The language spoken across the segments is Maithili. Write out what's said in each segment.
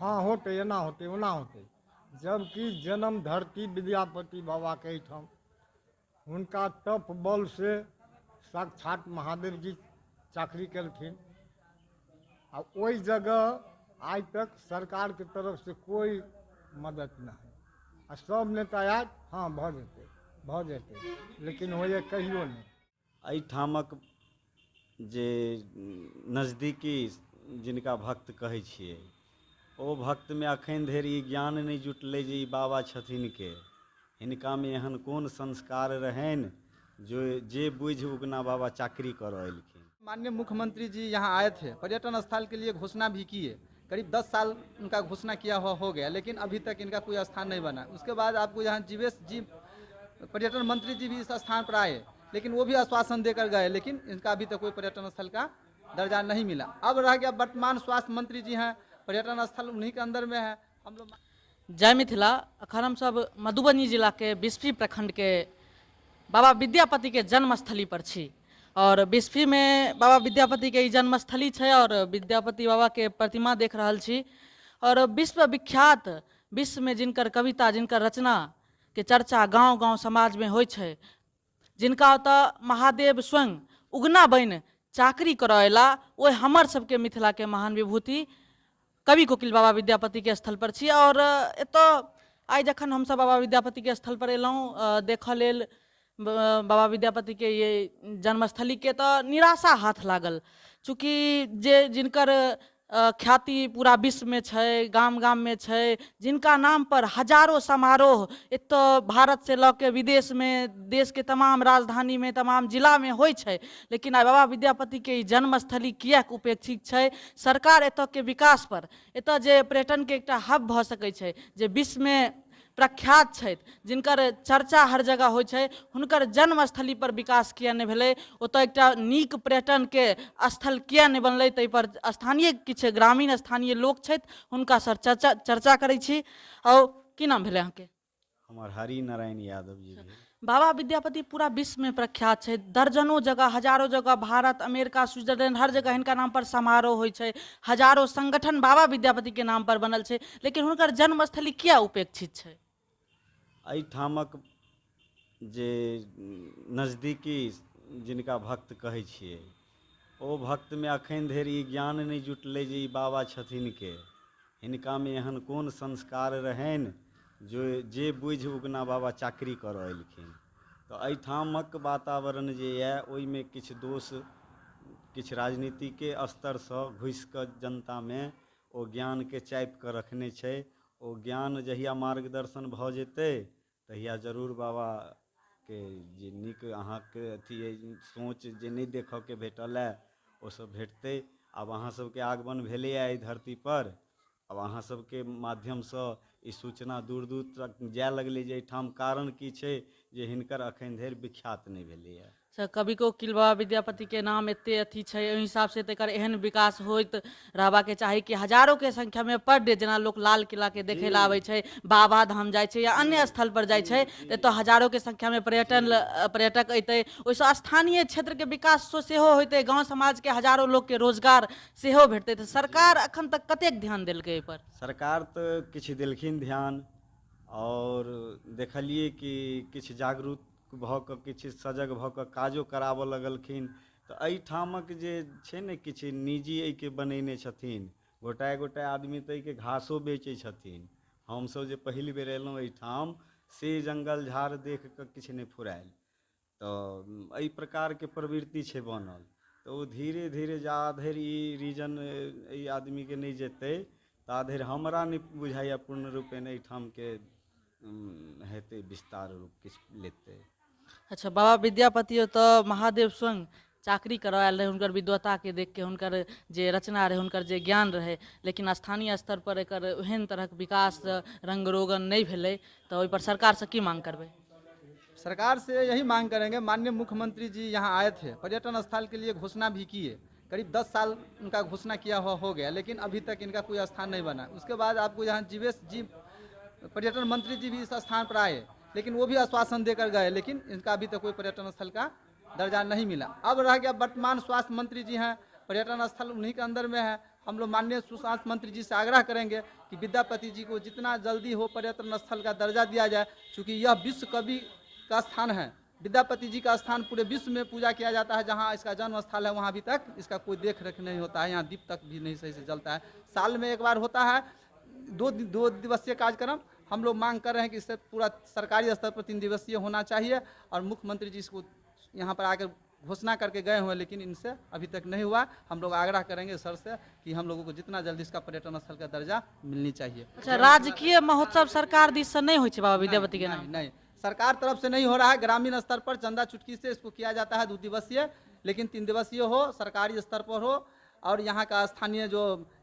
हँ होतै, एना होतै, ओना होतै। जबकि जन्म धरती विद्यापति बाबाके एहिठाम हुनका तप बल से साक्षात महादेव जी चाकरी केलखिन आ ओहि जगह आइ तक सरकारके तरफसँ कोइ मदद नहि। आ सब नेता आयत, हँ भऽ जेतै, भऽ जेतै, लेकिन होइए कहियो नहि। एहिठामक जे नजदीकी जिनका भक्त कहै छियै, ओ भक्तमे एखन धरि ई ज्ञान नहि जुटलै जे ई बाबा छथिन के, हिनकामे एहन कोन संस्कार रहनि जो जे बुझि उगना बाबा चाकरी करऽ एलखिन। माननीय मुख्यमंत्री जी यहाँ आए थे, पर्यटन स्थल के लिए घोषणा भी किए, करीब 10 साल उनका घोषणा किया हुआ हो गया, लेकिन अभी तक इनका कोई स्थान नहीं बना। उसके बाद आपको यहाँ जीवेश जी पर्यटन मंत्री जी भी इस स्थान पर आए, लेकिन वो भी आश्वासन देकर गए, लेकिन इनका अभी तक कोई पर्यटन स्थल का दर्जा नहीं मिला। अब रह गया वर्तमान स्वास्थ्य मंत्री जी हैं, पर्यटन स्थल उन्हीं के अंदर में है। हम लोग जय मिथिला। अखन हम सब मधुबनी जिलाके बिस्फी प्रखंडके बाबा विद्यापतिके जन्मस्थली पर छी और बिस्फीमे बाबा विद्यापतिके ई जन्मस्थली छै और विद्यापति बाबाके प्रतिमा देख रहल छी और विश्व विख्यात, विश्वमे जिनकर कविता, जिनकर रचनाके चर्चा गाँव गाँव समाजमे होइ छै, जिनका ओतऽ महादेव स्वयं उगना बनि चाकरी करऽ अयला, ओहि हमर सबके मिथिलाके महान विभूति कवि कोकिल बाबा विद्यापतिके स्थलपर छी। आओर एतऽ आइ जखन हमसब बाबा विद्यापतिके स्थलपर एलहुँ देखऽ लेल बाबा विद्यापतिके ये जन्मस्थलीके, तऽ निराशा हाथ लागल। चूँकि जे जिनकर ख्याति पूरा विश्वमे छै, गाम गाममे छै, जिनका नामपर हजारो समारोह एतऽ भारतसँ लऽ के विदेशमे, देशके तमाम राजधानीमे, तमाम जिलामे होइ छै, लेकिन आइ बाबा विद्यापतिके ई जन्मस्थली किएक उपेक्षित छै? सरकार एतऽके विकासपर, एतऽ जे पर्यटनके एकटा हब भऽ सकै छै, जे विश्वमे प्रख्यात छथि, जिनकर चर्चा हर जगह होइ छै, हुनकर जन्मस्थलीपर विकास किए नहि भेलै? ओतऽ एकटा नीक पर्यटनके स्थल किए नहि बनलै? ताहिपर स्थानीय किछु ग्रामीण स्थानीय लोक छथि, हुनकासँ चर्चा चर्चा करै छी। आउ, की नाम भेलै अहाँके? हमर हरि नारायण यादव जी भेल। बाबा विद्यापति पूरा विश्वमे प्रख्यात छै, दर्जनो जगह, हजारो जगह, भारत, अमेरिका, स्विट्जरलैंड, हर जगह हिनका नामपर समारोह होइ छै, हजारो संगठन बाबा विद्यापतिके नामपर बनल छै, लेकिन हुनकर जन्मस्थली किया उपेक्षित छै? एहिठामक जे नजदीकी जिनका भक्त कहै छियै, ओ भक्तमे एखन धरि ई ज्ञान नहि जुटलै जे ई बाबा छथिन के, हिनकामे एहन कोन संस्कार रहनि जो जे बुझि उगना बाबा चाकरी करऽ एलखिन। तऽ एहिठामक वातावरण जे यए ओहिमे किछु दोष किछु राजनीतिके स्तरसँ घुसि कऽ जनतामे ओ ज्ञानके चापि कऽ रखने छै। ओ ज्ञान जहिया मार्गदर्शन भऽ जेतै तहिया जरूर बाबाके जे नीक अहाँके अथी अइ सोच जे नहि देखऽके भेटल हए ओ सब भेटतै। आब अहाँ सबके आगमन भेलैए एहि धरतीपर, आब अहाँ सबके माध्यमसँ ई सूचना दूर दूर तक जाय लगलै जे एहिठाम कारण की छै जे हिनकर एखन धरि विख्यात नहि भेलैए। से कवि कोकिल बाबा विद्यापतिके नाम एते अथी छै, ओहि हिसाबसँ तऽ एकर एहन विकास होइत रहबाके चाही कि हजारोके संख्यामे पर डे जेना लोक लाल किलाके देखै लए आबै छै, बाबा धाम जाइ छै या अन्य स्थलपर जाइ छै, तऽ एतऽ हजारोके संख्यामे पर्यटन पर्यटक अयतै, ओहिसँ स्थानीय क्षेत्रके विकास सेहो होइतै, गाँव समाजके हजारो लोकके रोजगार सेहो भेटतै। तऽ सरकार एखन तक कतेक ध्यान देलकै एहिपर? सरकार तऽ किछु देलखिन ध्यान आओर देखलियै कि किछु जागरूक भऽ कऽ किछु सजग भऽ कऽ काजो कराबऽ लगलखिन। तऽ एहिठामक जे छै ने किछु निजी एहिके बनेने छथिन गोटाए गोटाए आदमी, तऽ एहिके घासो बेचै छथिन। हमसभ जे पहिल बेर अयलहुँ एहिठाम से जङ्गल झाड़ देख कऽ किछु नहि फुरायल। तऽ एहि प्रकारके प्रवृत्ति छै बनल, तऽ ओ धीरे धीरे जा धरि ई रीजन एहि आदमीके नहि जेतै ता धरि हमरा नहि बुझाइए पूर्ण रूपेण एहिठामके हेतै विस्तार रूप किछु लेतै। अच्छा, बाबा विद्यापति ओतऽ महादेव स्वयं चाकरी करऽ आयल रहै हुनकर विद्वताके देखिके, हुनकर जे रचना रहै, हुनकर जे ज्ञान रहै, लेकिन स्थानीय स्तर पर एकर ओहन तरहक विकास रंग रोगन नहि भेलै, तऽ ओहिपर सरकारसँ की मांग करबै? सरकार से यही मांग करेंगे, माननीय मुख्यमंत्री जी यहाँ आए थे, पर्यटन स्थल के लिए घोषणा भी किए, करीब 10 साल उनका घोषणा किया हुआ हो गया, लेकिन अभी तक इनका कोई स्थान नहीं बना। उसके बाद आपको यहाँ जीवेश जी पर्यटन मंत्री जी भी इस स्थान पर आए, लेकिन वो भी आश्वासन देकर गए, लेकिन इनका अभी तक कोई पर्यटन स्थल का दर्जा नहीं मिला। अब रह गया वर्तमान स्वास्थ्य मंत्री जी हैं, पर्यटन स्थल उन्हीं के अंदर में है। हम लोग माननीय सुशांत मंत्री जी से आग्रह करेंगे कि विद्यापति जी को जितना जल्दी हो पर्यटन स्थल का दर्जा दिया जाए, चूँकि यह विश्व कवि का स्थान है। विद्यापति जी का स्थान पूरे विश्व में पूजा किया जाता है, जहाँ इसका जन्म स्थल है वहाँ अभी तक इसका कोई देख रेख नहीं होता है। यहाँ दीप तक भी नहीं सही से जलता है। साल में एक बार होता है दो दिवसीय कार्यक्रम। हम लोग मांग कर रहे हैं कि इससे पूरा सरकारी स्तर पर 3 दिवसीय होना चाहिए और मुख्यमंत्री जी इसको यहाँ पर आकर घोषणा करके गए हुए हैं, लेकिन इनसे अभी तक नहीं हुआ। हम लोग आग्रह करेंगे सर से कि हम लोगों को जितना जल्दी इसका पर्यटन स्थल का दर्जा मिलनी चाहिए। अच्छा, राजकीय महोत्सव सरकार दिस से नहीं होइ छै बाबा विद्यापति के नाम? नहीं, नहीं, सरकार तरफ से नहीं हो रहा है। ग्रामीण स्तर पर चंदा चुटकी से इसको किया जाता है 2 दिवसीय, लेकिन 3 दिवसीय हो, सरकारी स्तर पर हो। और यहाँ का स्थानीय जो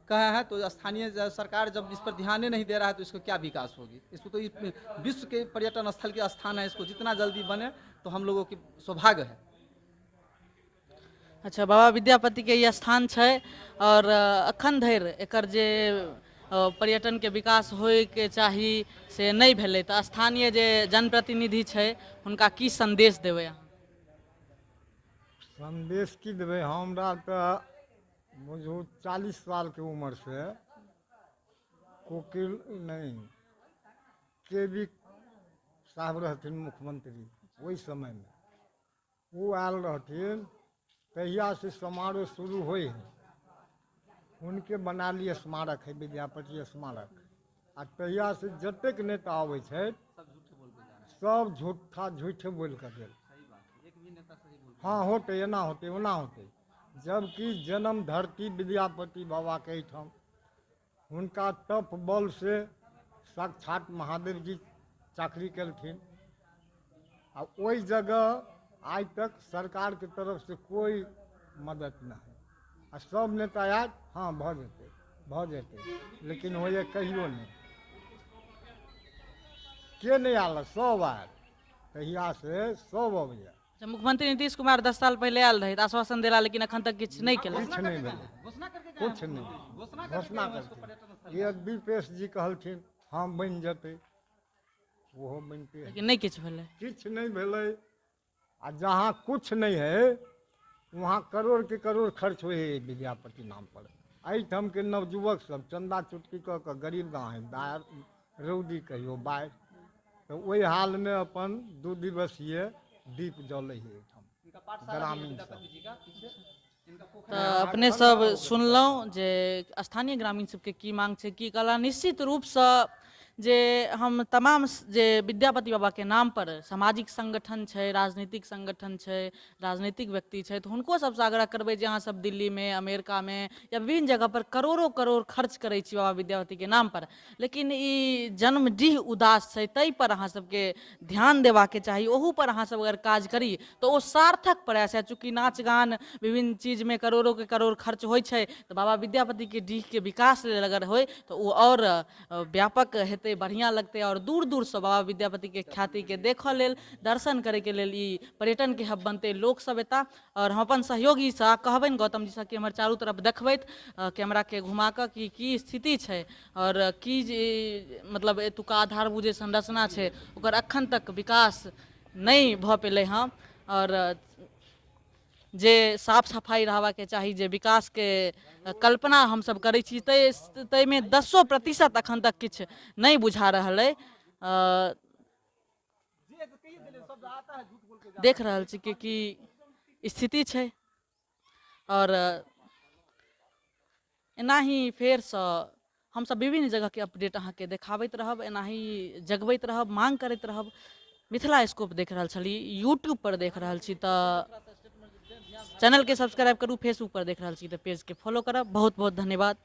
कहे हैं तो स्थानीय सरकार जब इस पर ध्यान ही नहीं दे रहा है तो इसको क्या विकास होगी। इसको तो विश्व के पर्यटन स्थल के स्थान है, इसको जितना जल्दी बने तो हम लोगों की सौभाग्य है। अच्छा, बाबा विद्यापति के ई स्थान छै और अखन धरि एकर जे पर्यटन के विकास होइके चाही से नहि भेलै, तऽ स्थानीय जे जनप्रतिनिधि छै हुनका की संदेश देबै अहाँ? संदेश की देबै, हमरा तऽ बुझू 40 सालके उम्र से कोकिल नहीं के बी साहब रहथिन मुख्यमंत्री, ओहि समयमे ओ आयल रहथिन, तहियासँ समारोह शुरू होइ है। हुनके बनाली स्मारक है विद्यापति स्मारक, आ तहियासँ जतेक नेता अबै छथि सब झूठा झूठे बोलि कऽ गेल, हाँ होतै, एना होतै, ओना होतै। जबकि जन्म धरती विद्यापति बाबाके एहिठाम हुनका तप बल से साक्षात महादेव जी चाकरी केलखिन, आ ओहि जगह आइ तक सरकारके तरफ से कोई मदद नहि है। आ सब नेता आयत, हाँ भऽ जेतै भऽ जेतै, लेकिन होइए कहियो नहि। के नहि आयल, सब आयल, तहियासँ सब अबैए। अच्छा, मुख्यमंत्री नीतीश कुमार 10 साल पहिले आयल रहै, आश्वासन देला, लेकिन अखन तक किछु नहि केलक। किछु नहि भेलै, किछु नहि घोषणा करथिन। ये दीपेश जी कहलखिन हाँ बनि जेतै, ओहो बनिते, लेकिन नहि किछु भेलै, किछु नहि भेलै। आ जहाँ कुछ नहीं है वहाँ करोड़ के करोड़ खर्च होइ है विद्यापति नाम पर। एहिठामके नवयुवक सब चन्दा चुटकी कऽ कऽ, गरीब गाँव है, दार रौदी कहियो बाढ़ि, तऽ ओहि हालमे अपन 2 दिवसीय दीप जलै है एहिठाम ग्रामीण सब। तऽ अपने सब सुनलहुँ जे स्थानीय ग्रामीण सबके की मांग छै, की कला। निश्चित रूपसँ जे हम तमाम जे विद्यापति बाबाके नाम पर सामाजिक संगठन छै, राजनीतिक संगठन छै, राजनीतिक व्यक्ति छै, तऽ हुनको सबसँ आग्रह करबै जे अहाँ सब दिल्लीमे, अमेरिकामे या विभिन्न जगह पर करोड़ों करोड़ खर्च करै छी बाबा विद्यापतिके नाम पर, लेकिन ई जन्मडीह उदास छै, ताहि पर अहाँ सबके ध्यान देबाके चाही। ओहू पर अहाँ सब अगर काज करी तऽ ओ सार्थक प्रयास है। चूँकि नाच गान विभिन्न चीजमे करोड़ों के करोड़ खर्च होइ छै, तऽ बाबा विद्यापतिके डीहके विकास लेल अगर होइ तऽ ओ आओर व्यापक हेतै, बढ़िआँ लगतै और दूर दूरसँ बाबा विद्यापतिके ख्यातिके देखऽ लेल, दर्शन करैके लेल ई पर्यटनके हब बनतै, लोक सब एता। और हम अपन सहयोगीसँ कहबनि गौतम जीसँ कि हमर चारू तरफ देखबैत कैमराके घुमा कऽ कि की स्थिति छै और की जे मतलब एतुका आधारभूत जे संरचना छै ओकर अखन तक विकास नहि भऽ पेलै हँ। और जे साफ सफाइ रहबाके चाही, जे विकासके कल्पना हमसब करै छी ताहिमे 10% अखन तक किछु नहि बुझा रहल अइ। देख रहल छी कि की स्थिति छै। और एनाही फेरसँ हमसब विभिन्न जगहके अपडेट अहाँके देखाबैत रहब, एनाही जगबैत रहब, मांग करैत रहब। मिथिला स्कोप देख रहल छली, यूट्यूब पर देख रहल छी तऽ चैनलके सब्सक्राइब करू, फेसबुक पर देख रहल छी तऽ पेजके फॉलो करब। बहुत बहुत धन्यवाद।